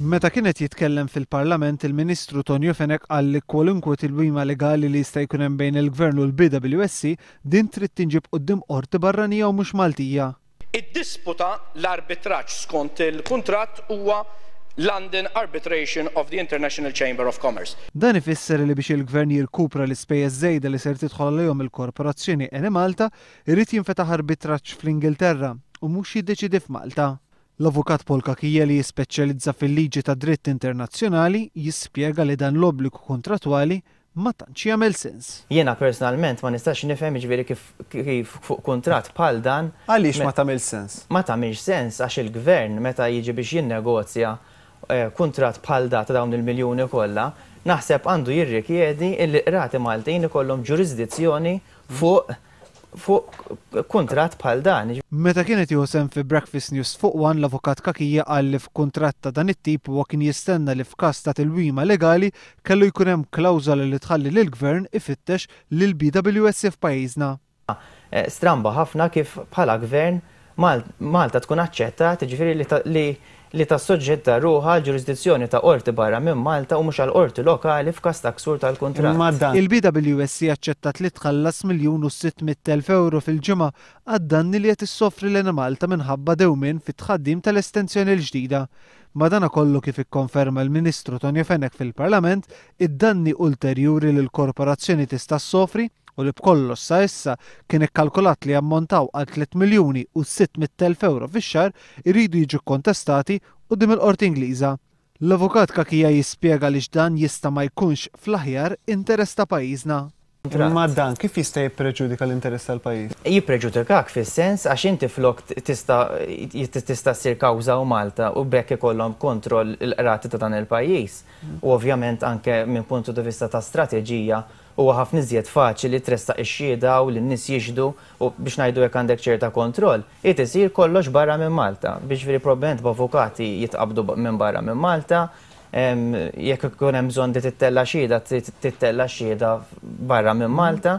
Meta kien qed jitkellem fil-Parlament, il-Ministru Tonio Fenech qal li kwalunkwe tilwima legali li jista' jkun hemm bejn il-Gvern u l-BWSC din trid tinġieb quddiem qorti barranija u mhux Maltija. Id-disputa l-arbitraġġ skont il-kuntratt huwa London Arbitration of the International Chamber of Commerce. Dan ifisser li biex il-Gvern jirkupra l-ispejjeż żejda li ser tidħol għalihom il-Korporazzjoni Enemalta, irid jinfetaħ arbitraġġ fl-Ingilterra u mhux jiddeċiedi f'Malta. L-Avukat Paul Cachia li jispeċjalizza fil-liġi tad-dritt internazzjonali jispjega li dan l-obbligu kuntrattwali ma tantx jagħmel sens. Jiena personalment ma nistax nifhem jiġifieri kif kif fuq kuntratt bħal dan Għaliex ma tagħmilx sens? Ma tagħmilx sens għax il-Gvern meta jiġi biex jinnegozja kuntratt bħal da ta' dawn il-miljuni kollha, naħseb għandu jirrikjedi illi l-qrati Maltin ikollhom ġurisdizzjoni fuq fuq kuntratt bħal dan. Meta kien qed jieħu sehem fi Breakfast News fuq One, l-Avukat Cachia qal li f'kuntratt ta' dan it-tip huwa kien jistenna li f'każ ta' tilwima legali kellu jkun hemm klawżola li tħalli lill-Gvern ifittex lill-BWSC f'pajjiżna. Stramba ħafna kif bħala Gvern Malta tkun aċċettat, jiġifieri li li tassoġġetta ruħha għall-ġurisdizzjoni ta' qorti barra minn Malta u mhux għal qorti lokali f'każ ta' ksur tal-kuntratt. Imma dan. Il-BWSC aċċettat li tħallas 1,600,000 ewro fil-ġimgħa għad-danni li qed issofri l-Enemalta minħabba dewmien fit-tħaddim tal-estensjoni l-ġdida. Madanakollu kif ikkonferma l-Ministru Tonio Fenech fil-Parlament, id-danni ulterjuri li l-korporazzjoni tista' ssofri, u li b'kollox sa issa kien ikkalkulat li jammontaw għal 3,600,000 ewro fix-xahar, iridu jiġu kkontestati quddiem il-Qorti Ingliża. L-Avukat Cachia jispjega għaliex dan jista' ma jkunx fl-aħjar interess ta' pajjiżna. Imma dan kif jista' jippreġudika l-interess tal-pajjiż? Jippreġudikak fis-sens għax inti flok tista' tista' ssir kawża u Malta u b'hekk ikollhom kontroll il-qrati ta' dan il-pajjiż. U ovvjament anke minn puntu di vista ta' strateġija huwa ħafna iżjed faċli tressaq ix-xhieda u li n-nies jixhdu u biex ngħidu hekk għandek ċerta kontroll. Irid isir kollox barra minn Malta. Jiġifieri probabbilment b'avukati jitqabbdu minn barra minn Malta. Jekk ikun hemm bżonn li tittella' xhieda, trid tittella' x-xhieda barra minn Malta.